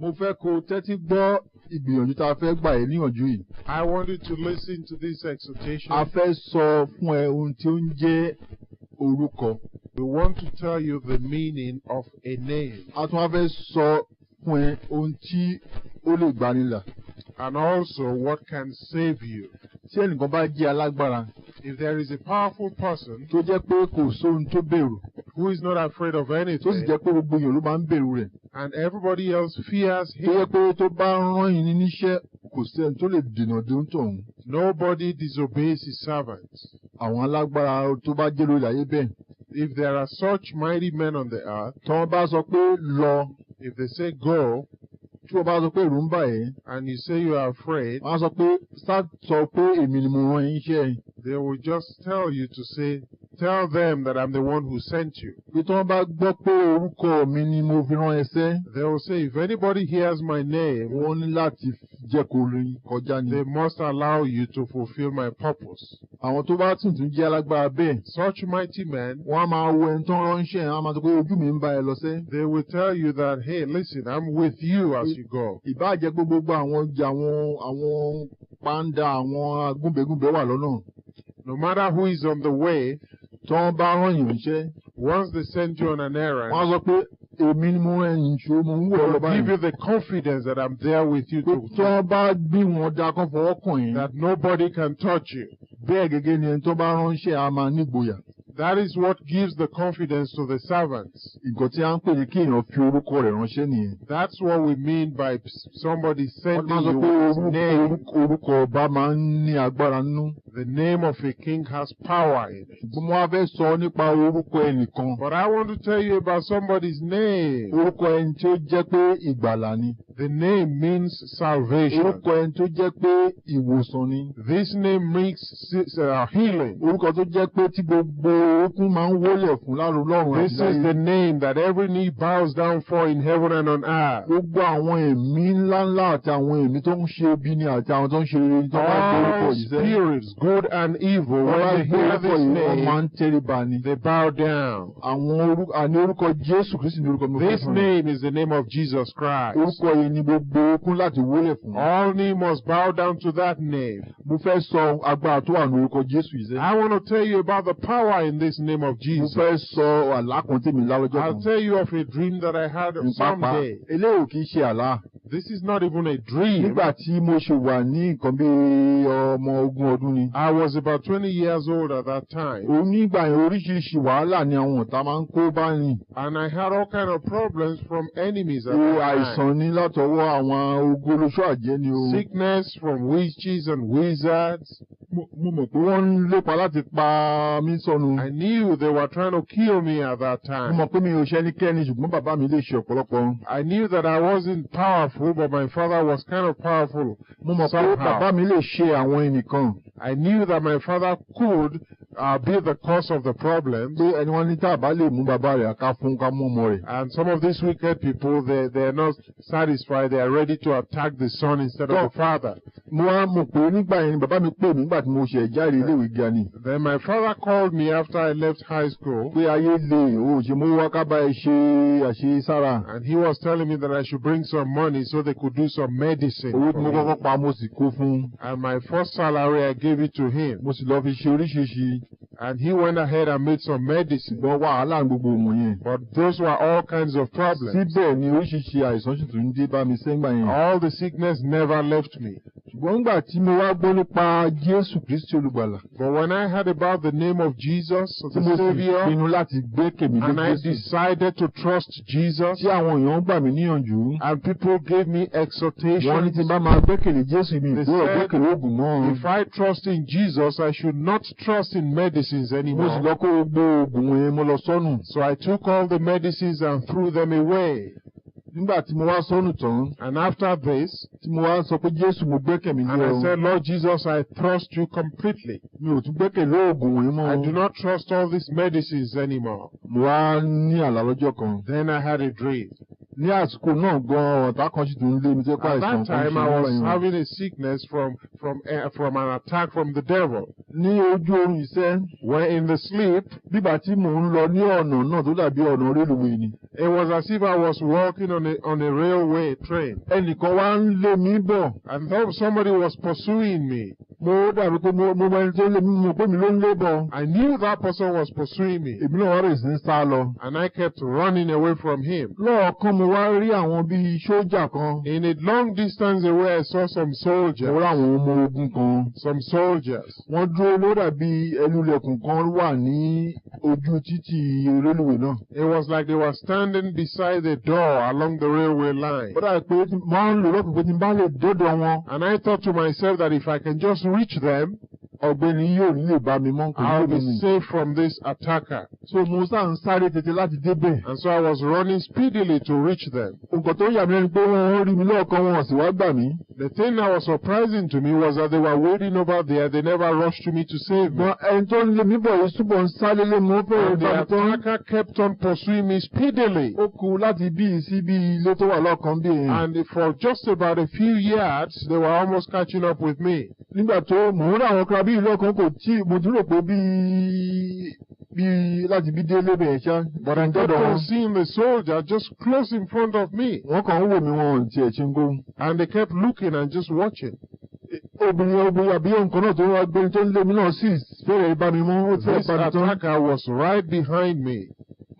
Mo fẹ́ kó tẹ́tí gbọ́ ìgbìyànjú tá a fẹ́ gbà ẹ́ níyànjú yìí. I want you to listen to this exhortation. A fẹ́ sọ fún ẹ ohun tí ó ń jẹ́ orúkọ. We want to tell you the meaning of a name. A tún wá fẹ́ sọ fún ẹ ohun tí ó lè gbanilà. And also what can save you. Tí ẹnìkan bá jẹ́ alágbára. If there is a powerful person tó jẹ́ pé kò sóhun tó bẹ̀rù. Who is not afraid of anything. Tó sì jẹ́ pé gbogbo èèyàn ló máa ń bẹ̀rù rẹ̀. And everybody else fears him. Tó jẹ́ pé tó bá rán yín níṣẹ́ kò sẹ́ni tó lè dènà dé ń tọ̀hún. Nobody disobeys his servants. Àwọn alágbára tó bá jẹ́ lórí ayé bẹ́ẹ̀. If there are such mighty men on the earth. Tí wọ́n bá sọ pé lọ. If they say go. Tí wọ́n bá sọ pé ẹ̀rù ń bà ẹ́. And you say you are afraid. Wọ́n á sọ pé sọ pé èmi ni mo rán yín iṣẹ́. They will just tell you to say, tell them that I'm the one who sent you. Bí tí wọ́n bá gbọ́ pé orúkọ mi ni mo fi rán ẹsẹ́. They will say, if anybody hears my name. Wọ́n ní láti jẹ́ kó rí kọjá ni. They must allow you to fulfill my purpose. Àwọn tó bá tuntun jẹ́ alágbára bẹ́ẹ̀. Such mighty men. Wọ́n á máa wo ẹni tó ń ránṣẹ́ wọ́n á máa sọ pé ojú mi ń bá ẹ lọ sẹ́. They will tell you that, hey, listen, I'm with you as you go. Ìbá jẹ́ pé gbogbo àwọn pàǹdà àwọn agúnbẹ̀gúnbẹ̀ wà lọ́nà. No matter who is on the way. Tí wọ́n bá rán yìí níṣẹ́. Once they send you on an errand. Wọ́n á sọ pé èmi ni mo rán ẹ̀yìn ṣó mo ń wò lọ báyìí. Give you the confidence that I'm there with you. Tí wọ́n bá bí wọn da kan fọwọ́ kàn yín. That nobody can touch you. Bẹ́ẹ̀ gẹ́gẹ́ ni ẹni tó bá ránṣẹ́ a máa nígboyà. That is what gives the confidence to the servants. Nǹkan tí a ń pè ní kí èèyàn fi orúkọ rẹ̀ ránṣẹ́ nìyẹn. That's what we mean by somebody sending you his name. Orúkọ ọba máa ń ní agbára nínú. The name of a king has power in it. Ṣùgbọ́n mo wá fẹ́ sọ nípa orúkọ ẹnìkan. But I want to tell you about somebody's name. Orúkọ ẹni tí ó jẹ́ pé ìgbàlà ni. The name means salvation. Orúkọ ẹni tó jẹ́ pé ìwòsàn ni. This name means healing. Orúkọ tó jẹ́ pé tí gbogbo okun máa ń wólẹ̀ fún lọ́run. This is the name that every knee bows down for in heaven and on earth. Gbogbo àwọn ẹ̀mí ńláńlá àti àwọn ẹ̀mí tó ń ṣe bí ni àti àwọn tó ń ṣe rere tó máa ń gbé orúkọ yìí sẹ́. All spirits, good and evil, when they hear this name, máa ń tẹríba ni. They bow down. Àní orúkọ Jésù Kristi ni orúkọ mi fún. This name is the name of Jesus Christ. Orúkọ yìí ni gbogbo okun láti wólẹ̀ fún. All knee must bow down to that name. Mo fẹ́ sọ agbára tó wà ní orúkọ Jésù yìí sẹ́. I want to tell you about the power in this name of Jesus. Mo fẹ́ sọ àlá kan tí mi lá lọ́jọ́ kan. I'll tell you of a dream that I had someday. Eléyìí kì í ṣe àlá. This is not even a dream. Nígbà tí mo ṣe wà ní nǹkan bí ọmọ 20 ọdún ni. I was about 20 years old at that time. Onígbà yẹn oríṣiríṣi wàhálà ni àwọn ọ̀tá máa ń kó bá ní. And I had all kind of problems from enemies at that time. Àìsàn ní látọwọ́ àwọn ogolóṣó àjẹ́ ni o. Sickness from witches and wizards. Mo mọ̀ pé wọ́n ń lépa láti pa mí sọnù. I knew they were trying to kill me at that time. Mo mọ̀ pé mi ò ṣe ẹnikẹ́ni ṣùgbọ́n bàbá mi lè ṣe ọ̀pọ̀lọpọ̀. I knew that I wasn't powerful, but my father was kind of powerful. Mo mọ̀ pé bàbá mi lè ṣe àwọn ẹnìkan. I knew that my father could be the cause of the problems. Pé ẹni wọ́n ní tá a bá lè mú bàbá rẹ̀ ká fún ká mú ọmọ rẹ̀. And some of these wicked people, they are not satisfied. They are ready to attack the son instead of the father. Mo wá mọ̀ pé nígbà yẹn ni bàbá mi pè mí nígbà tí mo ṣe jáde iléèwé gíga ni. Then my father called me after I left high school. Pé ayé le o ṣe mo wá ká bá ẹ ṣe àṣesára. And he was telling me that I should bring some money so they could do some medicine. Owó tí mo kọ́kọ́ pa mo sì kó fún. And my first salary I gave it to him. Mo sì lọ fi ṣe oríṣiríṣi. And he went ahead and made some medicine. Ṣùgbọ́n wàhálà gbogbo òun yẹn. But those were all kinds of problems. Síbẹ̀ ni oríṣiríṣi àìsàn sì tún dé bá mi sẹ́ngbà yẹn. All the sickness never left me. Ṣùgbọ́n nígbà tí mo wá gbọ́ nípa Jésù Kristi olùgbàlà. But when I heard about the name of Jesus, the Savior, pinnu láti gbẹ́kẹ̀mí lé Jésù. And I decided to trust Jesus. Tí àwọn èèyàn gbà mí níyànjú. And people gave me exhortation. Wọ́n ní tí bá máa gbẹ́kẹ̀lé Jésù mi ìgbọ́rọ̀ gbẹ́kẹ̀lé oògùn náà. If I trust in Jesus, I should not trust in medicines anymore. Mo sì lọ kó gbogbo oògùn yẹn mo lọ sọ́nù. So I took all the medicines and threw them away. Nígbà tí mo wá sọ́nù tán. And after this, tí mo wá sọ pé Jésù mo gbẹ́kẹ̀mí lé ọ. And I said, Lord Jesus, I trust you completely. Mi ò tún gbẹ́kẹ̀lé oògùn wọ̀nyí mọ́. I do not trust all these medicines anymore. Mo wá ní àlá lọ́jọ́ kan. Then I had a dream. Ní àsìkò náà gan ọ̀tá kan sì tún lé mi tó kọ́ At àìsàn that kan time, I was having a sickness from an attack from the devil. Ní ojú oorun iṣẹ́. When in the sleep, Bígbà tí mò ń lọ ní ọ̀nà náà tó dàbí ọ̀nà rélùwé ni. it was as if I was walking on a railway train. Ẹnìkan wá ń lé mi bọ̀. And then somebody was pursuing me. Mo dàbí pé mo mọ ẹni tó lé mi, mo pé mi ló ń lé bọ̀. I knew that person was pursuing me. Èmi náà wá rè sí sá lọ. And I kept running away from him. Lọ́ọ̀kan mo wá rí àwọn bíi sójà kan. In a long distance away, I saw some soldiers. Mo rí àwọn ọmọ ogun kan. Some soldiers. Wọ́n dúró ló dàbí ẹnulẹ̀kùn kan wà ní ojú títì rélùwé náà. It was like they were standing beside the door along the railway line. Ó dàbí pé máa ń lò lọ́kùn pé tí n bá lè dọ́dọ̀ wọn. And I thought to myself that if I can just reach them, ọ̀gbẹ́ni yóò lè bá mi mọ́. I'll be safe from this attacker. So mo sá ń sáré tètè láti débẹ̀. And so I was running speedily to reach them. Nǹkan tó yà mí lẹ́nu pé wọ́n rí mi lọ́ọ̀kan wọn sì wá gbà mí. The thing that was surprising to me was that they were waiting over there. They never rushed to me to save me. Ẹni tó ń lé mi bọ̀ yìí túbọ̀ ń sáré lé mi ó fẹ́rẹ̀ And the bá mi tán. attacker kept on pursuing me speedily. Ó kù láti bí sí bí ilé tó wà lọ́ọ̀kan bí èèyàn. And for just about a few yards, they were almost catching up with me. Nígbà tó mò ń rà àwọn kan bí ìlú ọkàn kò tí mo dúró pé bí láti bí délé bẹ̀rẹ̀ ṣá. But I kept on seeing the soldier just close in front of me. Wọ́n kàn ń wò mí wọn tiẹ̀ ṣe ń gbó. And they kept looking and just watching. Obìnrin àbí nǹkan náà tó wá gbé tó ń lé mi náà sì fẹ́rẹ̀ bá mi mọ́. Ó ti This bá mi tán. attacker was right behind me.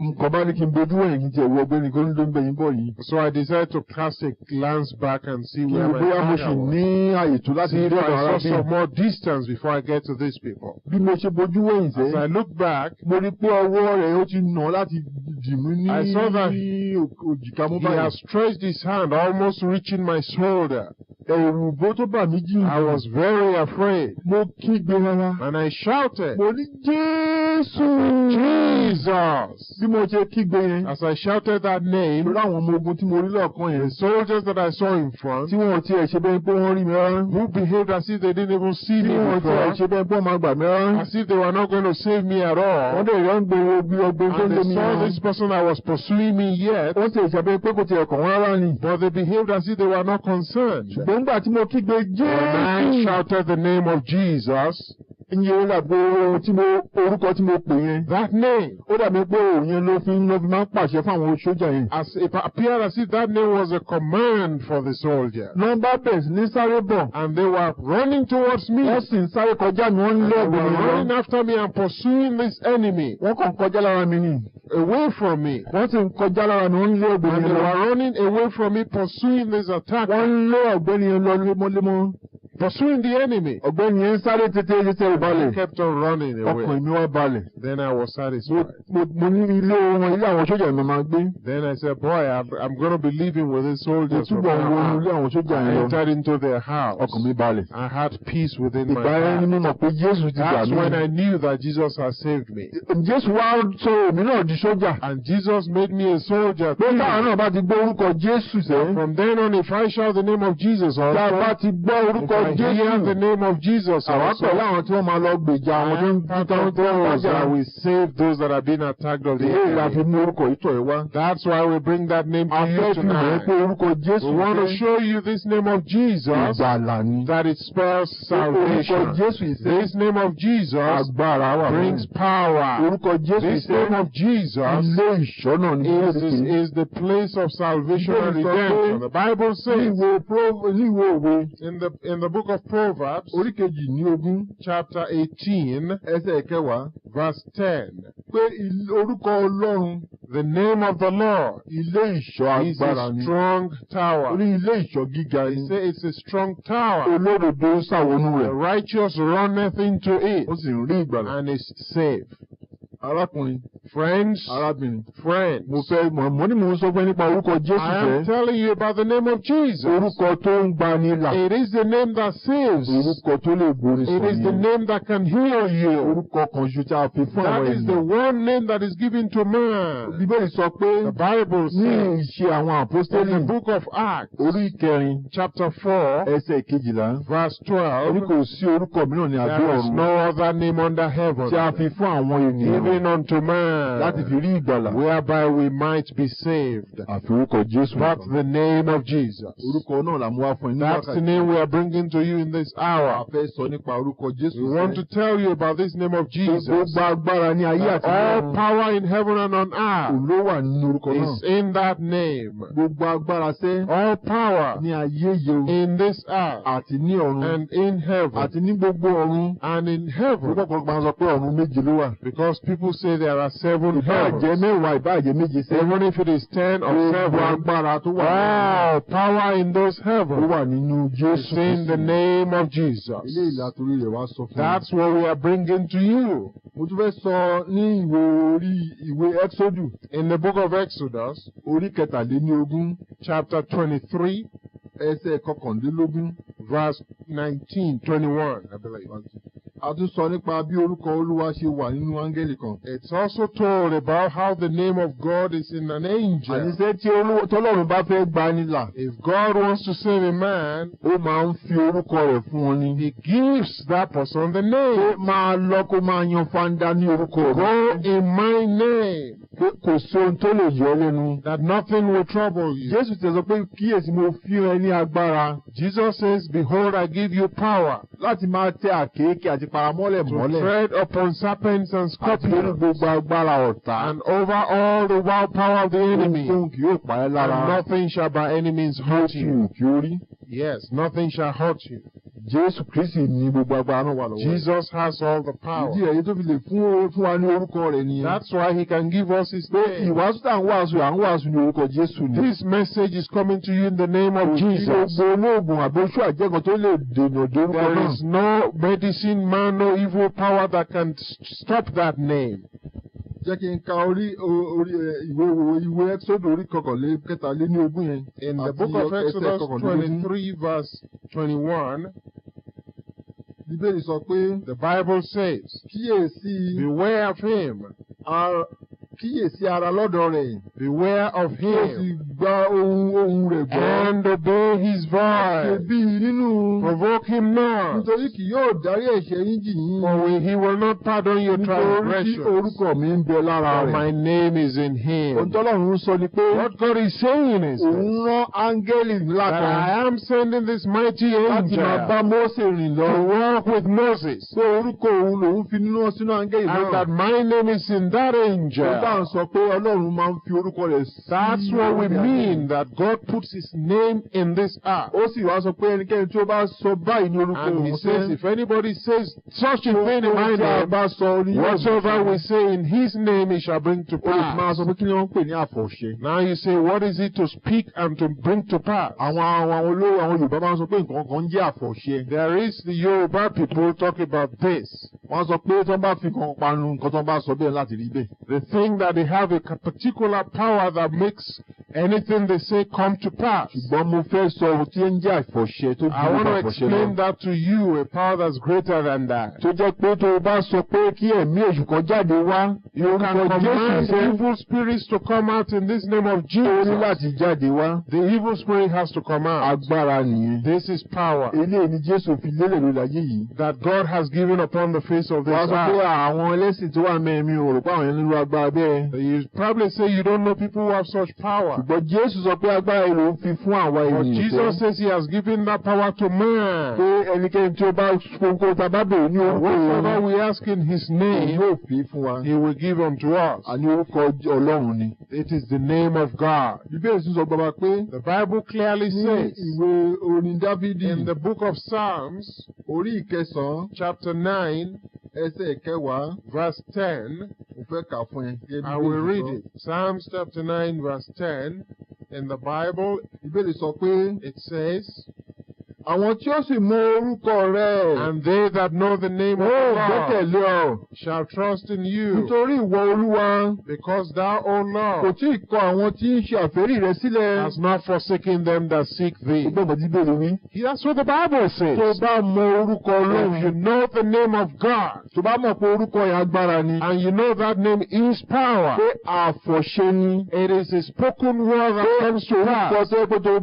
Nǹkan bá ní kí n bojú ẹ̀yìn kí n tiẹ̀ wo ọgbẹ́ni kó ń lé ń bẹ̀yìn bọ̀ yìí. So I decided to cast a glance back and see Kí where ni my bóyá mo attacker sì was. ní àyè tó láti See if dé I ọ̀dọ̀ saw ara some bí. more distance before I get to these people. Bí mo ṣe bojú wẹ̀yìn As I sẹ́, look back, mo rí pé ọwọ́ rẹ̀ ó ti nà láti dìmú ní I saw that òjìká mú he báyìí. has stretched his hand, almost reaching my shoulder. Ẹ̀rù bó tó bà mí jì. I was very afraid. Mo kígbe rárá. And I shouted, Mo ní Jésù. Jesus! Bí mo ṣe kígbe yẹn. As I shouted that name, Lórí àwọn ọmọ ogun tí mo rí lọ́ọ̀kan yẹn. the soldiers that I saw in front, Tí wọ́n tiẹ̀ ṣe bẹ́ẹ̀ pé wọ́n rí mi rárá. who behaved as if they didn't even see Tí me wọ́n tiẹ̀ before, ṣe bẹ́ẹ̀ pé wọ́n máa gbà mí rárá. as if they were not going to save me at all, Wọ́n dẹ̀ yọ ń gbé bí ọgbẹ́ tó and lé they mi saw rárá. this person that was pursuing me yet, Wọ́n tiẹ̀ ṣàbẹ̀ pé kò tiẹ̀ kàn wọ́n rárá ni. but they behaved as if they were not concerned. Ṣùgbọ́n nígbà tí mo kígbe When I Jésù. shouted the name of Jesus, Iye ó dàbí orúkọ tí mo pè yẹn. that name, Ó dàbí pé òun yẹn ló fi máa ń pàṣẹ fún àwọn sójà yẹn. as it appeared as if that name was a command for the soldier. Nọ́mbà bẹ̀rẹ̀ sí ní sáré bọ̀. And they were running towards me. Wọ́n sì ń sáré kọjá mi, wọ́n ń lé They were ọ̀gbìn running lọ. after me and pursuing this enemy Wọ́n kàn kọjá lára mi ni. away from me. Wọ́n sì ń kọjá lára mi, wọ́n ń lé ọ̀gbìn And they lọ. were running away from me, pursuing this attack, Wọ́n ń lé ọ̀gbẹ́ni yẹn lọ lemọ́lemọ́. pursuing the enemy. Ọ̀gbẹ́ni yẹn ń sáré tètè ò I balẹ̀. kept on running Ọkàn away. mi wá balẹ̀. Then I was satisfied. Mo ní ilé àwọn sójà yẹn máa gbé. Then I said, boy, I'm going to be living with these Mo soldiers from túbọ̀ wo now ilé on. àwọn sójà I yẹn lọ. entered into their house. Ọkàn mi balẹ̀. I had peace within my Ìgbà yẹn ni mo heart. mọ̀ pé Jésù ti gbà That's mí. when I knew that Jesus had saved me. Jésù wá sọ èmi náà di sójà. And Jesus made me a soldier. Pé táwọn náà bá ti gbọ́ orúkọ Jésù sẹ́. From then on, if I shout the name of Jesus, Tá a bá also, ti gbọ́ if orúkọ I hear the Jésù. name of Jesus, Àwa also, pẹ̀lú àwọn tí wọ́n máa lọ gbèjà àwọn tó ń I'm part tán of tó ń those bájà. that will save those that are being attacked of the Èyí la fi enemy. mú orúkọ ìtọ̀ ẹ̀ wá. That's why we bring that name to A you fẹ́ fi hàn ẹ́ tonight. pé orúkọ Jésù We want to jẹ́ show you this name of Jesus, ìgbàlà ni. that it spells Orúkọ salvation. Jésù ìṣe This name of Jesus agbára wà fún brings mi. power. Orúkọ Jésù This ìṣe name of Jesus ilé ìṣọ́nà ni Jésù is the place of salvation and Bíbélì sọ pé redemption. The Bible ní says ìwé òwe in the book of Proverbs, orí kejì ní ogún chapter 18, ẹsẹ̀ kẹwàá verse 10, pé orúkọ Ọlọ́run the name of the Lord ilé ìṣọ́ is agbára a ni. strong tower. Orí ilé ìṣọ́ gíga They ni. say it's a strong tower. Olódodo ṣàwọnú The rẹ̀. righteous runneth into it Ó sì ń rí ìgbàlà. and is safe. Arákùnrin, Friends, arábìnrin, friends, mo ní mò ń sọ fún ẹ nípa orúkọ Jésù I am fẹ́. telling you about the name of Jesus. Orúkọ tó ń gbani là. It is the name that saves. Orúkọ tó lè borí It is the sọ̀rọ̀. name that can heal you. Orúkọ kan ṣoṣo tí a fi fún That àwọn is the ènìyàn. one name that is given to man. Bíbélì sọ pé The Bible ní says ìṣe àwọn in the àpọ́stélì book of Acts, orí kẹrin chapter 4, ẹsẹ̀ kejìlá. verse Ó ní 12, kò sí orúkọ mìíràn ní abẹ́ there is ọ̀run no other name under heaven tí a fi fún àwọn ènìyàn given unto man láti fi rí ìgbàlà. whereby we might be saved. Àfi orúkọ Jésù. But the name of Jesus. Orúkọ náà la mú wá fún ẹ ní wákàtí. That's the name we are bringing to you in this hour. A fẹ́ sọ nípa orúkọ Jésù. We want to tell you about this name of Jesus. Gbogbo agbára ní ayé àti all ọ̀run. power in heaven and on earth Ló wà nínú orúkọ náà. is in that name. Gbogbo agbára sẹ́. All power ní ayé yìí. in this earth Àti ní ọ̀run. and in heaven Àti ní gbogbo ọ̀run. and in heaven. Gbogbo ọ̀pọ̀lọpọ̀ máa sọ pé ọ̀run méje ló wà. Because people say there are 7 Ìbáàjẹ́ heavens. mẹ́wàá ìbáàjẹ́ méje sẹ́. Even if it is 10 or Gbogbo 7, agbára tó wà. all power in those Ó heavens wà nínú is Jésù. in the name of Ilé Jesus. ìlà torí rẹ̀ wá sọ fún mi. That's what we are bringing to you. Mo tún fẹ́ sọ ní ìwé Ẹ́xódù. In the book of Exodus, Orí kẹtàléníogún. chapter 23, Ẹsẹ̀ kọkàndínlógún. verse 19, 21, I believe. A tún sọ nípa bí orúkọ Olúwa ṣe wà nínú áńgẹ́lì kan. It's also told about how the name of God is in an angel. Àníṣe tí Ọlọ́run bá fẹ́ gba ni là. If God wants to save a man, Ó máa ń fi orúkọ rẹ̀ fún wọn ni. He gives that person the Pé name. máa lọ kó máa yan fanda ní orúkọ Go rẹ̀. in my name, Pé kò sí ohun tó lè yọ ẹ́ lẹ́nu. that nothing will trouble you. Jésù ti sọ pé kíyèsí mo fi ẹ ní agbára Jesus says, behold, I give you power láti máa tẹ àkéékè àti paramọ́lẹ̀ to mọ́lẹ̀. tread upon serpents and Àti lórí scorpions, gbogbo agbára ọ̀tá. and over all the wild power of the enemy, Ohunkóhun kì yóò pa ẹ́ and lára. nothing shall by any means Bó hurt ti you. wù kí ó rí. Yes, nothing shall hurt you. Jésù Kristi ní gbogbo agbára náà wà lọ́wọ́ rẹ̀. Jesus has all the power. Ìdí ẹ̀yẹ tó fi lè fún wa ní orúkọ rẹ̀ nìyẹn. That's why He can give us His Pé name. ìwàásù tá à ń wàásù ní orúkọ Jésù ni. This message is coming to you in the name of Jesus. Gbogbo olóògùn àbí oṣù àjẹgàn tó lè dènà dórúkọ There náà. is no medicine man, no evil power that can stop that name. Jẹ́ kí n ka ìwé Ẹ́xódù orí kẹtàléníogún yẹn. In the Àti book of ẹsẹ̀ Exodus kọkàndínlógún. 23, verse 21, Bíbélì sọ pé the Bible says, kíyèsí beware of him, ara lọ́dọ̀ rẹ̀. beware of Kí o sì him, gba ohùn rẹ̀ gbọ́. and obey his Ṣe voice. bí nínú. Provoke him not, Nítorí kì yóò dárí ẹ̀ṣẹ̀ yín jì yín. for he will not pardon your Nítorí tí transgressions. orúkọ mi ń bẹ lára For rẹ̀. my name is in Ohun him. tọ́lọ́run ń sọ ni pé What God is saying is òun this, rán áńgẹ́lì ńlá that kan I am sending this mighty láti máa angel bá Mósè rìn lọ. to walk with Moses, Pé orúkọ òun lòun fi sínú áńgẹ́lì and náà. that my name is in that Ohun tá à ń angel. sọ pé Ọlọ́run máa ń fi orúkọ rẹ̀ sí. That's what we mean, that God puts his name in this earth. Ó sì wá sọ pé ẹnikẹ́ni tí ó bá sọ báyìí ní orúkọ And he òun says, if anybody says such a thing in my ohun tí a name, bá sọ ní whatsoever we say in his name, it shall bring to ó lè máa pass. sọ pé kí ni wọ́n ń pè ní àfọ̀ṣẹ. Now you say, what is it to speak and to bring to pass? Àwọn olówó àwọn Yorùbá máa ń sọ pé nǹkan kan jẹ́ àfọ̀ṣẹ. There is the Yoruba people talk about this. Wọ́n sọ pé tí wọ́n bá fi kan panu nǹkan tí wọ́n bá sọ bẹ́ẹ̀ láti rí bẹ́ẹ̀. They think that they have a particular power that makes anything they say come to pass. Ṣùgbọ́n mo fẹ́ sọ ohun tí ń jẹ́ àfọ̀ṣẹ tó I want ju to àfọ̀ṣẹ explain lọ. that to you, a power that's greater than that. Tó jẹ́ pé tó o bá sọ pé kí ẹ̀mí èṣù kan jáde wá. You can orúkọ command Jésù ṣe evil spirits to come out in this name of ó ní Jesus. láti jáde wá. The evil spirit has to come out. Agbára nìyẹn. This is power Eléyìí ni Jésù fi lélẹ̀ lórí ayé yìí. that God has given upon the face of this Wọ́n sọ pé earth. àwọn ẹlẹ́sìn tó wà mẹ́rin mi ò rò pé àwọn yẹn nílò agbára bẹ́ẹ̀. You probably say you don't know people who have such power. Ṣùgbọ́n Jésù sọ pé agbára ìlú ń fi fún àwa But ènìyàn. Jesus says he has given that power to man. Pé ẹnikẹ́ni tí ó bá kókó tá a bá bèrè ní orúkọ Whatever òun, we ask in his òun name, yóò fi fún wa. he will give unto us. Àní orúkọ Ọlọ́run ni. It is the name of God. Bíbélì tún sọ gbọba pé The Bible clearly ní says ìwé orin Dáfídì in the book of Psalms, orí ìkẹsàn-án chapter 9, ẹsẹ̀ ìkẹwàá verse 10, mo fẹ́ kà fún ẹ. Gẹ́gẹ́ bí I will Bíbélì read sọ. it. Psalms chapter 9, verse 10. In the Bible, Bíbélì sọ pé it says, àwọn tí ó sì mọ orúkọ rẹ̀ and they that know the name of ó the Lord gbẹ́kẹ̀lé ọ. shall trust in you, Nítorí ìwọ Olúwa because thou, O kò Lord, tí ì kọ àwọn tí ń ṣe àfẹ́rí rẹ sílẹ̀. hast not forsaken them that seek thee. Gbogbo ọ̀gbọ̀n tí Bíbélì wí. That's what the Bible Tó says. bá mọ orúkọ If you Ọlọ́run, know the name of God, tó bá mọ̀ pé orúkọ yẹn agbára ni, and you know that name is power, pé àfọ̀ṣẹ ni, it is a spoken word that pé comes to orúkọ pass. tó yẹ pé tó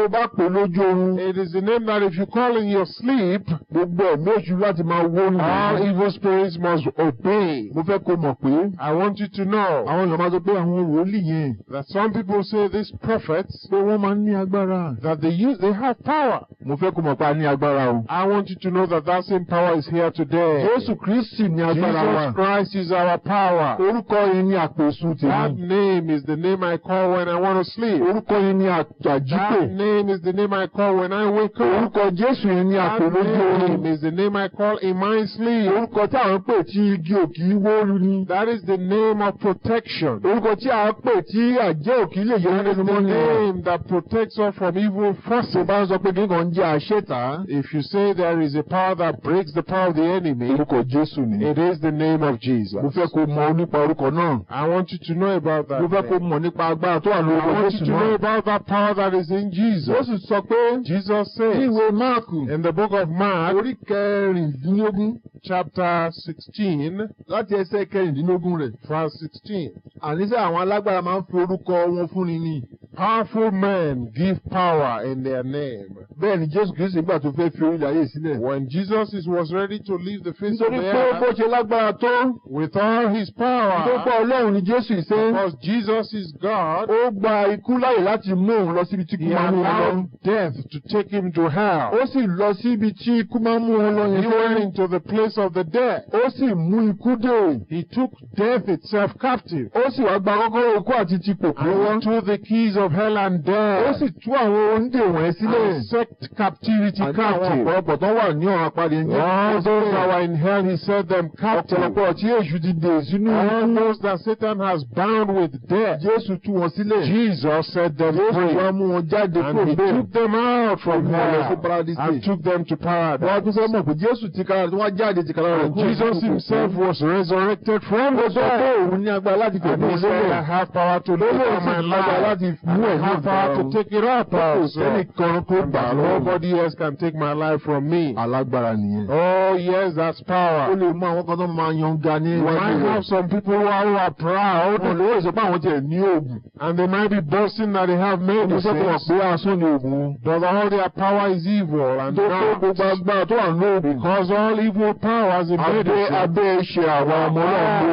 bá pè lójú oorun, It is the name that if you call in your sleep, gbogbo ẹ̀mí èṣù láti máa wó ní. all evil spirits must obey. Mo fẹ́ kó mọ̀ pé. I want you to know. Àwọn èèyàn máa sọ pé àwọn wòlíì yẹn. That some people say these prophets. Pé wọ́n máa ń ní agbára. That they have power. Mo fẹ́ kó mọ̀ pé a ní agbára o. I want you to know that same power is here today. Jésù Kristi ní agbára wa. Jesus Christ is our power. Orúkọ yẹn ní àpèsù tèmi. That name is the name I call when I want to sleep. Orúkọ yẹn ní àjípè. That name is the name I call when I wake up. Orúkọ Jésù yẹn ní àpè lójú oorun. That name is the name I call in my sleep. Orúkọ tí àwọn pè tí igi òkì wóoru ni. That is the name of protection. Orúkọ tí àwọn pè tí àjẹ́ òkì lè yẹ nínú mọ́ ni. That is the name that protects us from evil forces. Tó bá ń sọ pé kí nǹkan jẹ́ àṣetà. If you say there is a power that breaks the power of the enemy, orúkọ Jésù ni. It is the name of Jesus. Mo fẹ́ kó mọ̀ nípa orúkọ náà. I want you to know about that. Mo fẹ́ kó mọ̀ nípa agbára tó wà lórí orúkọ Jésù náà. I want you to know about that power that is in Jesus. Jésù sọ pé. Jesus says. Ní ìwé Máàkù. In the book of Mark. Orí kẹrìndínlógún. Chapter 16. Láti ẹsẹ̀ kẹrìndínlógún rẹ̀. Verse 16. Àníṣe àwọn alágbára máa ń fi orúkọ wọn fúnni ni. Powerful men give power in their name. Bẹ́ẹ̀ ni Jésù Kristi nígbà tó fẹ́ fi orílẹ̀ ayé sílẹ̀. When Jesus was ready to leave the face of the earth. Nítorí pé bó ṣe lágbára tó. With all his power. Tó pọ̀ Ọlọ́run ni Jésù ìṣe. Because Jesus is God. Ó gba ikú láyè láti mú òun lọ síbi tí ikú máa mú òun lọ. He allowed death to take him to hell. Ó sì lọ síbi tí ikú máa mú òun lọ yẹn. He went into the place of the dead. Ó sì mú ikú dè. He took death itself captive. Ó sì wá gba kọ́kọ́rọ́ ikú àti ti pòkú lọ́wọ́. He took the keys of hell and death. Ó sì tú àwọn onídè wọ̀nyí sílẹ̀. And set captivity captive. Àti àwọn ọ̀pọ̀lọpọ̀ tó wà ní ọ̀run apáde ń jẹ́. All those that were in hell, he set them captive. Ọ̀pọ̀lọpọ̀ tí èṣù ti dè sínú. All those that Satan has bound with death. Jésù tú wọn sílẹ̀. Jesus set them free. Jésù wá mú wọn jáde kúrò bẹ́ẹ̀. And he took them out from hell and took them to paradise. Wọ́n tún fẹ́ mọ̀ pé Jésù ti kára tí wọ́n jáde ti kára rẹ̀. And Jesus himself was resurrected from the dead. Ó sọ pé òun ní agbára láti And he said, I have power to live on my life. And I have power to take it up. Nobody else can take my life from me. Alágbára nìyẹn. Oh yes, that's power. Ó lè mú àwọn kan tó máa yan ga ní iwájú rẹ̀. You might have some people who are proud. Wọ́n lè sọ pé àwọn tiẹ̀ ní oògùn. And they might be boasting that they have medicine. Ó sọ pé asán ni oògùn. But all their power is evil and not. Gbogbo agbára tó wà ní oògùn. Because all evil powers in medicine. Abẹ́ ṣe àwọn ọmọ náà.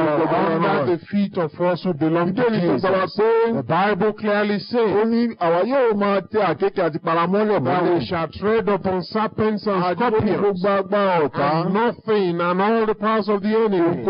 Under the feet of us who belong to Jesus. The Bible clearly says. Ó ní àwa yóò máa tẹ àkékè àti paramọ́lẹ̀ mọ́lẹ̀. That we shall tread upon serpents and scorpions. And nothing and all the powers of the enemy.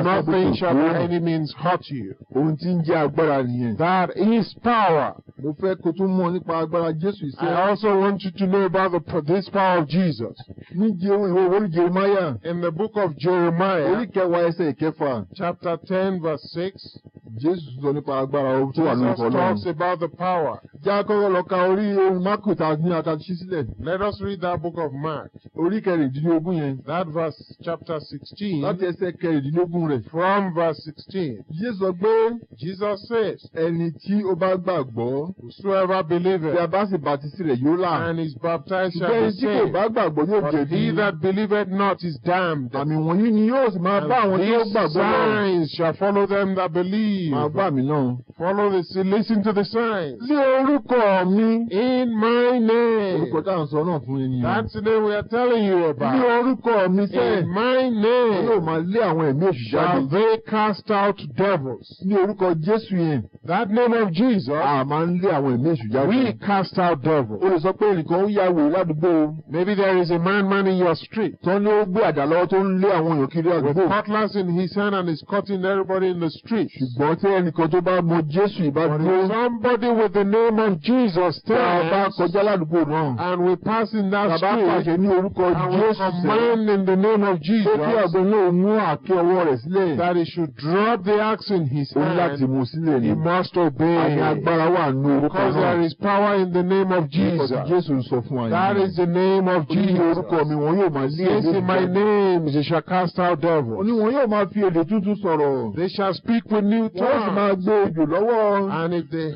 Nothing shall by any means hurt you. Ohun tí ń jẹ́ agbára nìyẹn. That is power. Mo fẹ́ kó tún mọ̀ nípa agbára Jésù ìṣe. I also want you to know about this power of Jesus. Ní ìwé Jeremiah. In the book of Jeremiah. Orí kẹwàá ẹsẹ̀ ìkẹfà. Chapter 10 verse 6. Jésù sọ nípa agbára tó wà nínú Ọlọ́run. Jesus talks about the power. Já kọ́kọ́ lọ ka orí Máàkù ní àtàtúnṣí sílẹ̀. Let us read that book of Mark. Orí kẹrìndínlógún yẹn. That verse chapter 16. Láti ẹsẹ̀ kẹrìndínlógún rẹ̀. From verse 16. Jésù sọ pé. Jesus says. Ẹni tí ó bá gbàgbọ́. Whosoever believeth. Bí a bá sì bàtísí rẹ̀ yóò là. And is baptized shall be saved. Ṣùgbọ́n ẹni tí kò bá gbàgbọ́ yóò jẹ̀bi. But he that believeth not is damned. Àmì wọ̀nyí ni yóò sì máa bá àwọn tí ó gbàgbọ́ lọ. And these signs shall follow them that believe. Máa bá mi náà. Follow this, listen to the signs. Ní orúkọ mi. In my name. Orúkọ tá à ń sọ náà fún yín ni. That's the name we are telling you about. Ní orúkọ mi sẹ́. In my name. Yóò máa lé àwọn ẹ̀mí èṣù jáde. Shall they cast out devils. Ní orúkọ Jésù yẹn. That name of Jesus. A máa ń lé àwọn ẹ̀mí èṣù jáde. We cast out devils. O lè sọ pé ẹnìkan ń ya wèrè ládùúgbò. Maybe there is a man in your street. Tó ní ó gbé àdá lọ́wọ́ tó ń lé àwọn èèyàn kiri àdúgbò. With cutlass in his hand and is cutting everybody in the street. Ṣùgbọ́n tí ẹnìkan tó bá mọ Jésù ìbá dúró. Somebody with the name of Jesus stands. Bá kọjá ládùúgbò náà. And we pass in that street. Bàbá pàṣẹ ní orúkọ Jésù. And we command in the name of Jesus. Ó kí àgbẹ̀ náà mú àáké ọwọ́ rẹ̀ sílẹ̀. That he should drop the axe in his hand. Ó ní láti mú sílẹ̀ ni. He must obey. Àní agbára wà ní orúkọ náà. Because there is power in the name of Jesus. Jésù sọ fún wa yìí. That is the name of Jesus. Ní orúkọ mi wọn yóò máa lé èdè. Yes, in my name they shall cast out devils. Ó ní wọn yóò máa fi èdè tuntun sọ̀rọ̀. They shall speak with new tongues. Wọ́n sì máa gbé ejò lọ́wọ́. And if they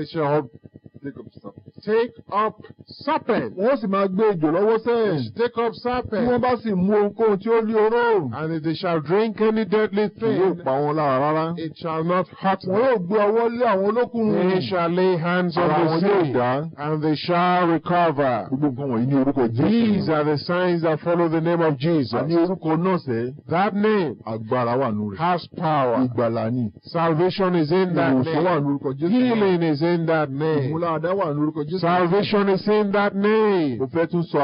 shall take up serpents. Wọ́n sì máa gbé ejò lọ́wọ́ They sẹ́yìn. should take up Tí wọ́n serpents. bá sì mú ohunkóhun tí ó ní oró, And if they shall drink any deadly kì yóò thing, pa wọn lára rárá. it shall not hurt Wọ́n them. yóò gbé ọwọ́ lé àwọn olókùnrin. They shall lay hands on Ara the wọn yóò sick, dá. and they shall recover. Gbogbo nǹkan wọ̀nyí ní orúkọ These Jésù. are the signs that follow the name of Jesus. Àní orúkọ náà sẹ́, That name agbára wà nù rẹ̀. has power. Ìgbàlà ni. Salvation is in that Ìwòsàn wà name. nù orúkọ Jésù. Healing is in that name. Ìmúláradá wà nù orúkọ Jésù. Salvation is in that name. Mo fẹ́ tún sọ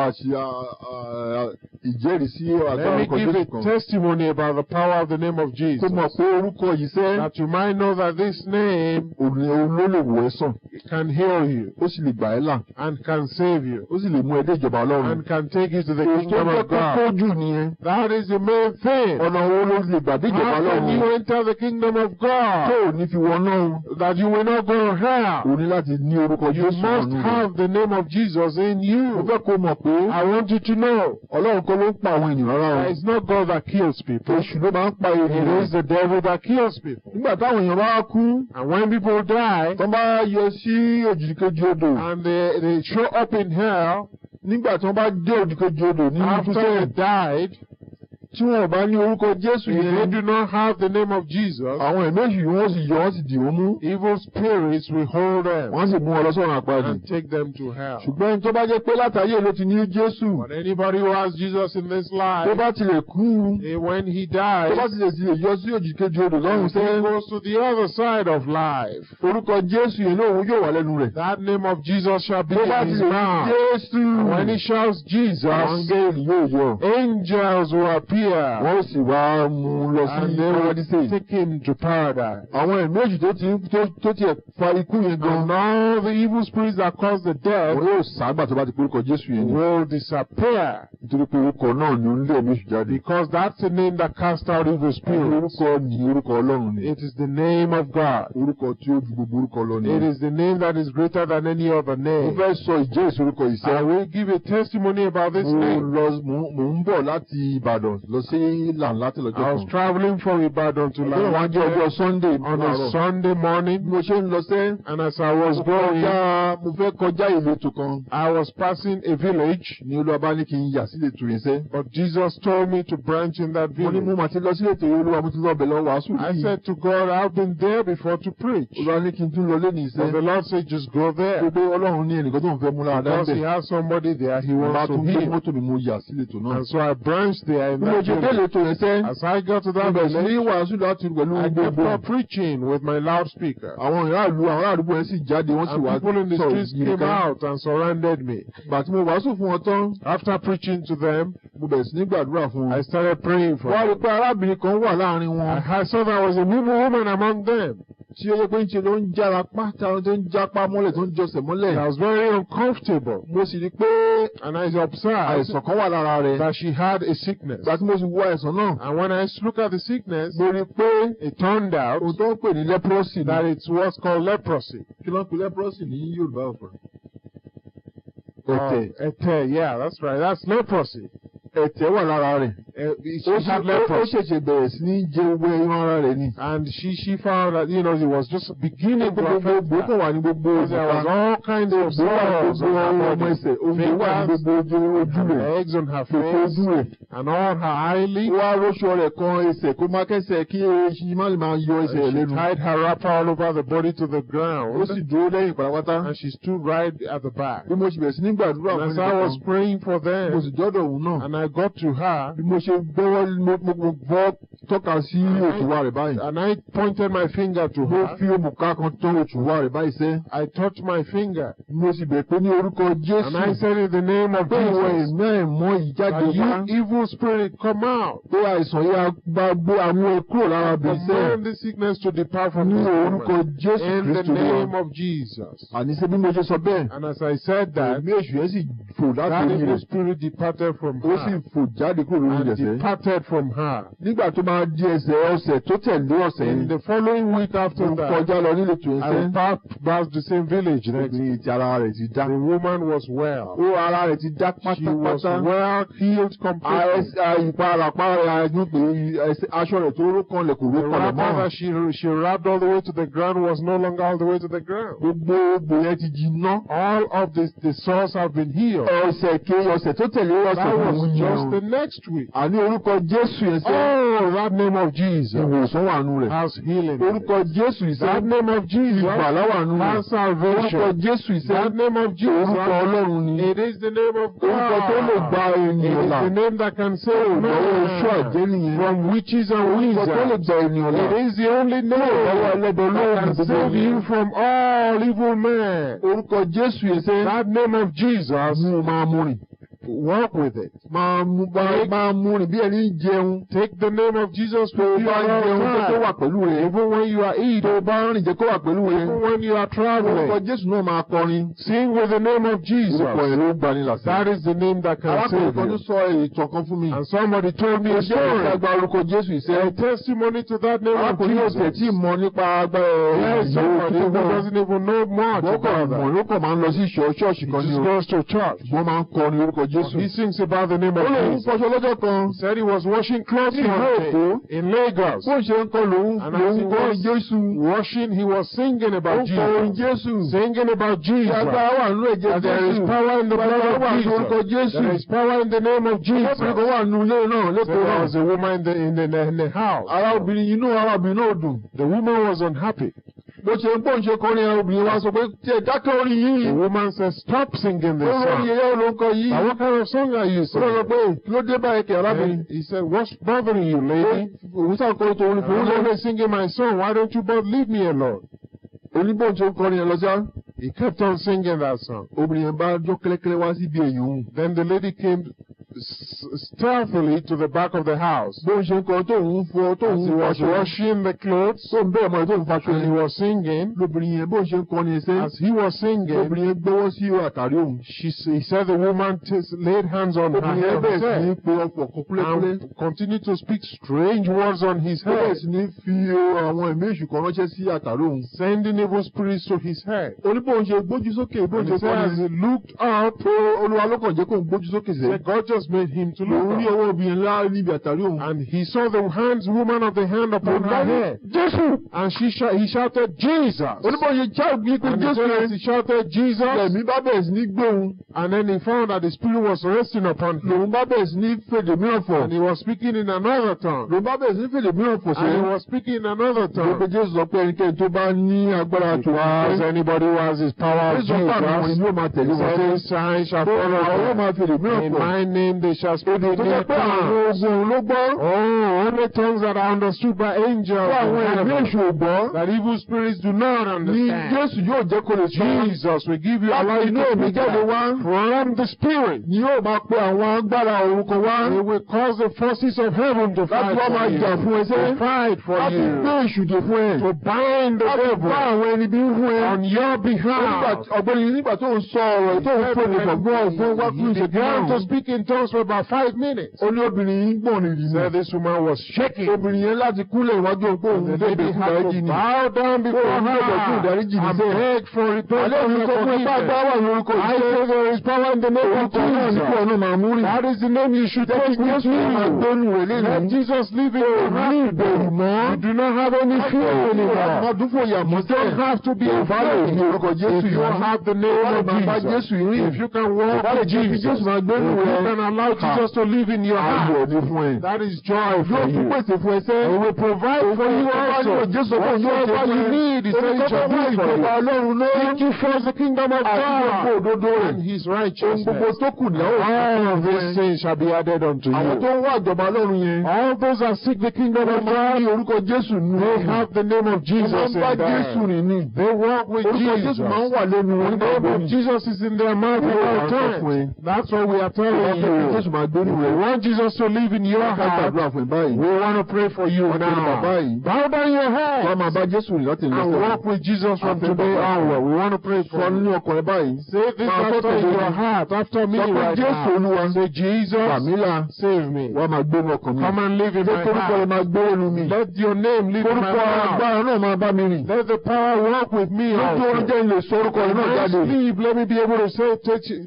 ìjẹ́rìísí Let agbára me orúkọ give Jésù a kan. testimony about the power of the name of Kó Jesus. mọ̀ pé orúkọ yìí sẹ́, That you might know that this name òun ló lè wò ẹ́ sàn. can heal you Ó sì lè gbà ẹ́ là. and can save you Ó sì lè mú ẹ dé ìjọba Ọlọ́run. and can take you to the Èyí tó kingdom jẹ́ of God. kókó jù nìyẹn. That is the main thing. Ọ̀nà wo ló lè gbà dé ìjọba How can you Ọlọ́run? enter the kingdom of Tó God ò ní fi wọ náà. that you will not go to hell? O ní láti ní orúkọ You Jésù must nínú rẹ̀. have the name of Jesus in Mo you. fẹ́ kó mọ̀ pé I want you to know Ọlọ́run kọ́ ló ń pa àwọn ènìyàn rárá o. that it's not God that kills people. Èṣù ló máa ń pa It ènìyàn. is the devil that kills people. Nígbà táwọn èèyàn bá kú, And when people die tó bá yọ sí òjìkejì odò. and they show up in hell Nígbà tí wọ́n bá dé òjìkejì odò nínú after they Kristẹni, died, tí wọn ò bá ní orúkọ Jésù if they yẹn, do not have the name of Jesus, àwọn ẹ̀mí èṣù wọ́n sì yọ wọ́n sì dì wọ́n mú. evil spirits will hold them Wọ́n sì mú wọn lọ sọ́run àpáàdì. and take them to hell. Ṣùgbọ́n ẹni tó bá jẹ́ pé látàyè ló ti ní Jésù, But anybody who has Jesus in this tó life, bá tilẹ̀ kú, when he tó bá dies, tilẹ̀ yọ sí òjìkejì odò lọ́run he sẹ́, goes to the other side of life. orúkọ Jésù yẹn lóhun yóò wà lẹ́nu rẹ̀. That name of Jesus shall be Tó bá in his tilẹ̀ mouth. Jésù, When he shouts àwọn Jesus, áńgẹ́lì yóò yọ. angels will appear Wọ́n sì wá mú un lọ sí and they Paradísè. will take him to paradise. Àwọn ẹ̀mí èṣù tó tiẹ̀ fa ikú yẹn gan, And all the evil spirits that cause the death wọ́n yóò ságbà tó bá ti pé orúkọ Jésù yẹn ni. will disappear, Nítorí pé orúkọ náà ni ó ń lé ẹ̀mí èṣù jáde. because that's the name that casts out evil spirits. Orúkọ ni orúkọ Ọlọ́run ni. It is the name of God. Orúkọ tí ó ju gbogbo orúkọ lọ ni. It is the name that is greater than any other Mo name. fẹ́ sọ ìjẹ́rìísí orúkọ yìí I sẹ́. will give a testimony about this Mo name. ń bọ̀ láti Ìbàdàn lọ sí Làǹlátì lọ́jọ́ I was kan. traveling from Ibadan to Ọjọ́ wa jẹ́ ọjọ́ Lagos Sunday on a láàárọ̀. Sunday Bí morning, mo ṣe ń lọ sẹ́, and as I was going, mo fẹ́ kọjá ìletò kan. I was passing a village, Ní Olúwa bá ní kí n yà sí ìletò yẹn sẹ́. but Jesus told me to branch in that Mo ní mo village. mà ti lọ sí ìletò yẹn, Olúwa mo ti lọ bẹ̀ lọ wàásù I yìí. said to God, I've been there before to preach. Olúwa ní kí n tún lọ lé ní But the ìṣẹ́. Lord said, just go there. Gbogbo Ọlọ́run ní ẹnìkan tó ń fẹ́ mú lára Because he dáńbẹ̀. has somebody there he Mo bá wants to tún gbé heal. mọ́tò mi mo yà sí ìletò náà. And so I branched there in Bí mo that ṣe dé village. ìletò yẹn sẹ́, As I got to mo that bẹ̀rẹ̀ sí ní village, wàásù láti pẹ̀lú I kept gbogbo. on preaching with my loudspeaker. Àwọn ará àdúgbò yẹn sì jáde, wọ́n sì And wá people in the sọ̀rọ̀ streets yìí came ká. out and surrounded me. Ìgbà tí mo wàásù fún wọn tán, After preaching to them, mo bẹ̀rẹ̀ sí ní gbàdúrà fún I wọn. started praying for Wọ́n á rí them. pé arábìnrin kan wà láàrin wọn. I saw there was a woman among them. Tí ó yẹ pé ń ṣe ló ń jára pátá, tó ń jápá mọ́lẹ̀, tó ń jọsẹ̀ I mọ́lẹ̀. was very uncomfortable. Mo sì rí pé And I observed àìsàn kan wà lára rẹ̀. that she had a sickness. Ìgbà tí mo sì wo àìsàn náà, And when I looked at the sickness, mo rí pé it turned out ohun tó ń pè ní leprosy that ni. it's what's called leprosy. Kí ló ń pè leprosy ní Yorùbá ọ̀pọ̀? Ẹ̀tẹ̀, yeah, that's right. That's leprosy. Ẹ̀tẹ̀ wà lára rẹ̀. She had Ó leprosy. ṣẹ̀ṣẹ̀ bẹ̀rẹ̀ sí ní jẹ owó irun ara rẹ̀ ni. And she found that, it was just beginning to affect Gbogbo her. kan wà ní gbogbo There was all kinds of Gbogbo wà ní sores on gbogbo her ọmọ body, ẹsẹ̀. Oúnjẹ wà ní fingers, gbogbo ojú rẹ̀. eggs on her Gbogbo face, ojú rẹ̀. and on her eyelids. Ó wá róṣọ rẹ̀ kan ẹsẹ̀ kó má kẹ́sẹ̀ kí eṣin má lè máa yọ ẹsẹ̀ rẹ̀ She lẹ́nu. tied her wrapper all over the body to the Ó ground, sì dúró lẹ́yìn pátápátá. and she stood right at the back. Bí mo ṣe bẹ̀rẹ̀ sí ní gbàdúrà And fún as I was ẹnìkan, praying for mo them, sì jọ́dọ̀ òun náà. and I got to her, Bí mo ṣe gbọ́wọ́ mo bọ́ tọ́ka sí òtúwà rẹ̀ báyìí. and I pointed my finger to Mo her. fi òmùká kan tán òtúwà rẹ̀ báyìí sẹ́. I touched my finger, Mo sì bẹ̀ pé ní orúkọ Jésù. and I said in the name of Pé ìwọ Jesus, ẹ̀mí àìmọ́ yìí jáde that wá. you evil spirit come out. Pé àìsàn yìí á bá gbé àwọn kúrò lára bẹ̀rẹ̀ sẹ́. Command this sickness to depart from Ní this orúkọ woman. Jésù In the Kristu name wa. of Jesus. Àníṣe bí mo ṣe sọ bẹ́ẹ̀. And as I said that, Ẹ̀mí èṣù yẹn sì fò láti that orí evil rẹ̀. spirit departed from Ó sì her. fò jáde kúrò lórí And rẹ̀ departed from her. Nígbà tó máa di ọ̀sẹ̀ tó tẹ̀lé ọ̀sẹ̀ yìí. In the following week after that, kọjá lọ nílé tó ẹsẹ̀. I passed past the same village next. Obìnrin ti ara rẹ̀ ti dá. The woman was well. Ó ara rẹ̀ ti dá pátápátá. She was well healed completely. Ìparapara aṣọ rẹ̀ tó ró kanlẹ̀ kò ró kanlẹ̀ mọ́. The wrapper that she wrapped all the way to the ground was no longer all the way to the ground. Gbogbo egbò yẹn ti jiná. All of the sores have been healed. Ọ̀sẹ̀ tó tẹ̀lé ọ̀sẹ̀ that was just the next week. Àní orúkọ Jésù yẹn sẹ́. Oh, that name of Jesus. Ìwòsàn wà nù rẹ̀. Has healing. Orúkọ Jésù yìí sẹ́. That name of Jesus. Ìgbàlà wà nù rẹ̀. Has salvation. Orúkọ Jésù yìí sẹ́. That name of Jesus. Orúkọ Ọlọ́run ni. It is the name of God. Orúkọ tó lè gba ènìyàn là. It is the name that can save man from witches and wizards. Orúkọ tó lè gba ènìyàn là. It is the only name that can save you from all evil men. Orúkọ Jésù yìí sẹ́. That name of Jesus. Mú máa mú rìn. Walk with it. Máa mú rìn bí ẹni jẹun. Take the name of Jesus with you all the time. Tó wà pẹ̀lú rẹ̀. Even when you are eating. Tó bá rìn jẹ́ kó wà pẹ̀lú rẹ̀. Even when you are traveling. Orúkọ Jésù náà máa kọrin. Sing with the name of Jesus. Orúkọ ẹ̀ ló gbani là sí. That is the name that can save you. Arákùnrin kan tó sọ ìtàn kan fún mi. And somebody told me a story. Ó gba orúkọ Jésù ìṣe. A testimony to that name of Arákùnrin yóò tẹ̀ tí mọ̀ nípa agbára. Yes, somebody who doesn't even know much about that. Ló kàn máa ń lọ sí ṣọ́ọ̀ṣì kan ní o. He just goes to church. Wọ́n máa ń kọrin orúkọ Jésù. He sings about the name of Jesus. Fọṣọ lọ́jọ́ kan. He said he was washing clothes in Lagos. Bó ṣe ń kọ lòun kọrin Jésù. Washing, he was singing about Jesus. Kọrin Jésù. Singing about Jesus. Agbára wà nínú ẹ̀jẹ̀ Jésù. There is power in the blood of Jesus. There is power in the name of Jesus. Ọkùnrin kan wà nínú ilé náà lẹ́kọ̀ọ́ náà. There was a woman in the house. Ara obìnrin náà dùn. The woman was unhappy. Bó ṣe ń bọ̀ ń ṣe kọrin ẹran obìnrin wa sọ pé tí ẹ dákẹ́ orin yìí. The woman said, stop singing this song. Orin yẹn ló ń kọ yìí. What kind of song are you singing? Ó sọ pé kí ló dé báyìí kẹ̀ arábìnrin. He said, what's bothering you, lady? Òun sàn kọrin tó orin fún un. I'm always singing my song. Why don't you both leave me alone? Oníbò ń ṣe kọrin yẹn lọ sí. He kept on singing that song. Obìnrin yẹn bá jó kẹ́lẹ́kẹ́lẹ́ wá síbi èyí òun. Then the lady came stealthily to the back of the house. Bó ń ṣe kọ As he was washing the clothes. Tó ń bẹ̀rẹ̀ mọ́ tó ń faṣọ. And he was singing. Lóbìnrin yẹn bó ń ṣe kọ ni ẹsẹ̀. As he was singing. Lóbìnrin yẹn gbọ́wọ́ sí àtàrí òun. He said the woman laid hands on her head. Obìnrin yẹn bẹ̀rẹ̀ sí ní pe ọ̀pọ̀ kúkúlẹ́kúlẹ́. And continued to speak strange words on his head. Bẹ̀rẹ̀ sí ní fi àwọn ẹ̀mí èṣù kan ránṣẹ́ sí àtàrí òun. Sending evil spirits to his head. Oníbò ń ṣe gbójú sókè bó ń ṣe kọ ni. As he looked up, Olúwa ló kàn jẹ́ kó ń gbójú sókè sẹ́. God just made him to look. Òun rí ọwọ́ obìnrin ńlá níbi àtàrí òun. And he saw the woman of the hand upon her head. Jésù. And he shouted, Jesus. Oníbò ń ṣe jáàgbé pé Jésù yẹn. He shouted, Jesus. Ẹ̀mí bá bẹ̀rẹ̀ sí ní gbé òun. And then he found that the spirit was resting upon him. Lòun bá bẹ̀rẹ̀ sí ní fèdè mìíràn fọ̀. And he was speaking in another tongue. Lòun bá bẹ̀rẹ̀ sí ní fèdè mìíràn fọ̀ And he was speaking in another tongue. Gbogbo Jésù sọ pé ẹnikẹ́ni tó bá ní agbára tó wá. Does anybody who has his power of Jesus? Àwọn ìlú máa tẹ̀lé wọn. Every sign shall follow àwọn them. máa fèdè mìíràn In fọ̀. my name they shall speak in Tó their jẹ́ pé àwọn tongues. ogun ló gbọ́. Oh, only tongues that are understood by angels. Fún àwọn ẹ̀mí èṣù ò gbọ́. That evil spirits do not Ní understand. Jésù yóò jẹ́ kó lè sọ. Jesus will give you a Láti light inú ẹ̀mí jáde wá. from the spirit. Ni yóò máa pe àwọn agbára orúkọ wá. He will cause the forces of heaven to Láti fight wá máa jà for fún you. ẹsẹ̀. To fight for Láti gbé you. èṣù dè fún ẹ. To bind the Láti bá devil àwọn ẹni bí fún ẹ. on your behalf. Ọ̀gbẹ́ni nígbà tó ń sọ ọ̀rọ̀ tó ń fòlè fún wákùú He began to speak in tongues for about 5 minutes. Ó ní obìnrin yìí gbọ̀n nìyí Said ni. this woman was shaking. Obìnrin yẹn láti kúnlẹ̀ iwájú òpó òun The bèbè lady fún had ìdáríjì to ni. bow down before her and beg for Àlẹ́ repentance mi and sọ fún ipá forgiveness. agbára wà ní orúkọ I ìṣe. say there is power in the name of Orúkọ náà ní kí Jesus. ọ̀nà máa mú rìn. That is the name you should Jẹ́ take kí with Jésù máa you. gbénu rẹ̀ Let lẹ́nu. Jesus live in your heart. ìbẹ̀rù mọ́. You do not have any fear anymore. Ọdúnfò yàmọ́ You don't have to be Ìbálò ní orúkọ afraid. Jésù If you yìí. have the name of Bá Jesus. Jésù yìí. If you can walk Ìbálò with jẹ́ kí Jesus. Jésù máa gbénu If you rẹ̀. can allow Jesus to live in your Ayọ̀ heart. ni fún ẹ. That is joy for Yóò tún you. pèsè fún ẹsẹ̀. He will provide for you also. Whatever you need, He said He shall do for Ìjọba you. Ọlọ́run ló. Seek ye first the kingdom of Àti gbogbo God òdodo rẹ̀. and His Ohun gbogbo righteousness. tó kù lẹ́wọ̀. All of these things shall be added unto Àwọn tó you. ń wá ìjọba Ọlọ́run yẹn. All those that seek the kingdom of Wọ́n ní God, orúkọ Jésù nù. they have the name of Jesus Wọ́n in bá Jésù them. rìn ní. They walk with Orúkọ Jesus. Jésù máa ń wà lẹ́nu wọn The nígbà name gbogbo of ni. Jesus is in their mouth at all times. That's what we are telling you. Jésù máa gbé nínú We rẹ̀. want Jesus to live in your Ká heart. gbàdúrà fún ẹ báyìí. We want to pray for you Wọ́n ti rí bàbá now. yìí. Bow down your Wọ́n head máa bá Jésù rìn láti ìlú and ọ̀sẹ̀. walk with Jesus from Pray today for us. onward. We want to pray Sọ for nínú you. ọkàn rẹ báyìí. Say this Máa after sọ in tẹ̀lé your mi. heart, after me Sọ pé right Jésù now. Olúwa. Say, Jesus, Fàmílà. save me. Wọ́n máa gbé ọkàn mi. Come and live in Ṣé my korúkọ rẹ heart. máa gbé ẹnu mi? Let your name live in my Korúkọ heart. agbára náà máa bá mi rìn. Let the power walk with me Lójú also. oorun jẹ́ ilé sọ orúkọ rẹ náà When I jáde. sleep, let me be able to say,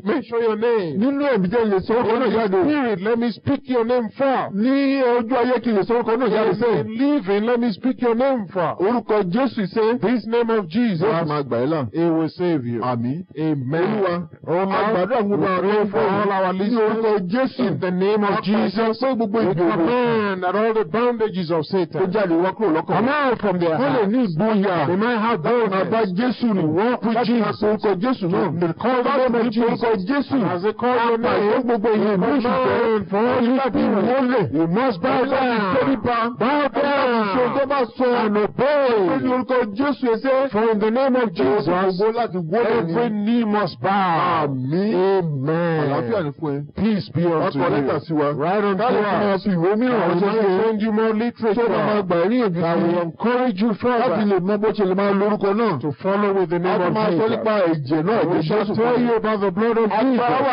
mention your name. Nínú ẹ̀mí jẹ́ ilé sọ orúkọ In náà the jáde. spirit, let me speak your name forth. Ní ojú ayé kí ilé sọ orúkọ náà jáde sẹ́yìn. In living, let me speak your name forth. Orúkọ Jésù ṣe. This name of Jesus, Yóò máa gbà ẹ́ là. it will save you. Àmín. Amen. Olúwa. Oh Lord, Àgbàdo àwọn we ọmọ pray àwọn for all our ní orúkọ listeners. Jésù. In the name of Jesus, Pé gbogbo we ìgbòho. command that all the bondages of Ó Satan jáde wá kúrò lọ́kàn. come out from their Wọ́n lè hearts. ní ìgboyà. They might have Máa bá boldness. Jésù rìn. Walk with Láti máa Jesus. pe orúkọ Jésù náà. They call the Láti name máa of pe orúkọ Jesus. Jésù. As they call your Àpàṣẹ name, gbogbo ìyẹn ìlú command òṣìṣẹ́. for all you Láti people. wọlé. You must bow down. Bow Ṣé tó down bá sọ and lórí obey. orúkọ Jésù ẹsẹ̀? For in the name of Jesus, Gbogbo láti wọlé ní. every knee must bow. Àmín. Àlàáfíà Amen. ni fún ẹ. Peace be unto Ọkọ̀ lẹ́tà sí wa. you. Right unto Káyọ̀ fún wa us. fi ìwé mìíràn I ránṣẹ́ sí will ẹ. send you more Tó máa literature gbà ẹ́ ní èdè that will sí. encourage you Láti further lè mọ bó ṣe lè máa lórúkọ náà. to follow with the A name tún of máa sọ Jesus. nípa ẹ̀jẹ̀ náà, We ẹ̀jẹ̀ shall Jésù tell fún you wa. about the blood of Agbára wà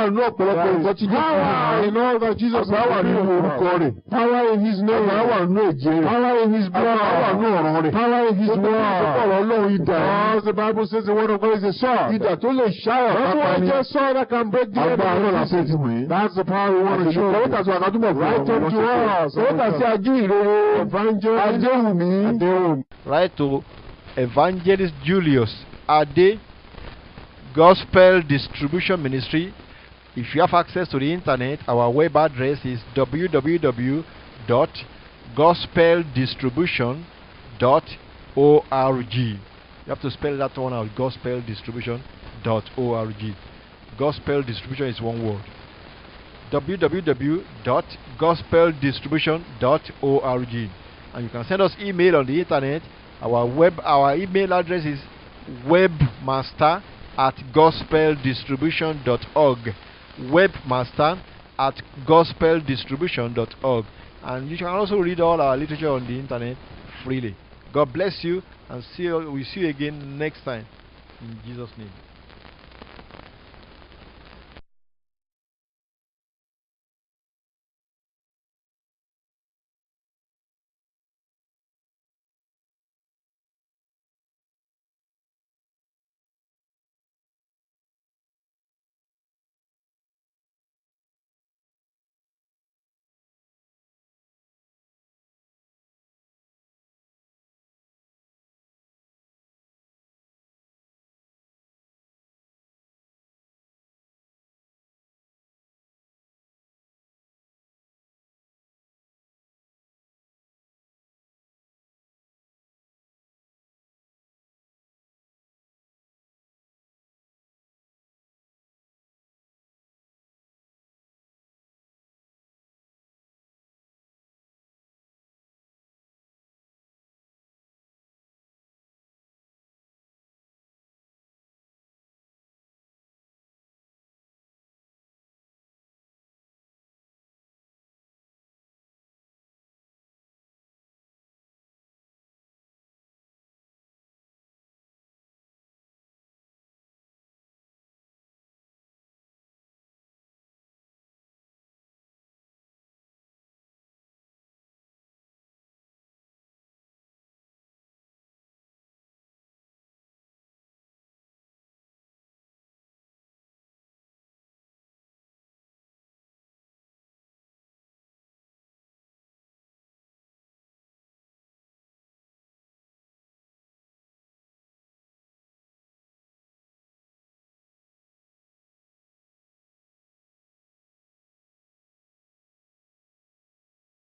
Jesus. nínú ọ̀pọ̀lọpọ̀ There nǹkan is tí Jésù power ní. in all that Jesus Agbára wà has nínú orúkọ done. rẹ̀. Power in His Agbára wà name. nínú ẹ̀jẹ̀ rẹ̀. Power in His Agbára wà nínú blood. ọ̀rọ̀ rẹ̀. Power in His Gbogbo ìsopọ̀ word. ọ̀rọ̀ Ọlọ́run idà ni. Because the Bible says the word of God is a sword. Idà tó lè ṣáyà That's pápá what ni. just sword that can break the Agbára náà la enemy. fẹ́ ti wọ̀nyí. That's the power we want to show Kọ̀wétà you. sí àkàtúbọ̀ fún Right ọ̀rọ̀ unto wọn. us. Kọ̀wétà sí Ajíhìnrere Evangelist Adéwùmí. Adewumi. Write to Evangelist Julius Ade, Gospel Distribution Ministry. If you have access to the internet, our web address is www.gospeldistribution.org. You have to spell that one out, gospeldistribution.org. Gospel distribution is one word. www.gospeldistribution.org. And you can send us email on the internet. Our email address is webmaster@gospeldistribution.org. webmaster@gospeldistribution.org. And you can also read all our literature on the internet freely. God bless you, and we'll see you again next time. In Jesus' name.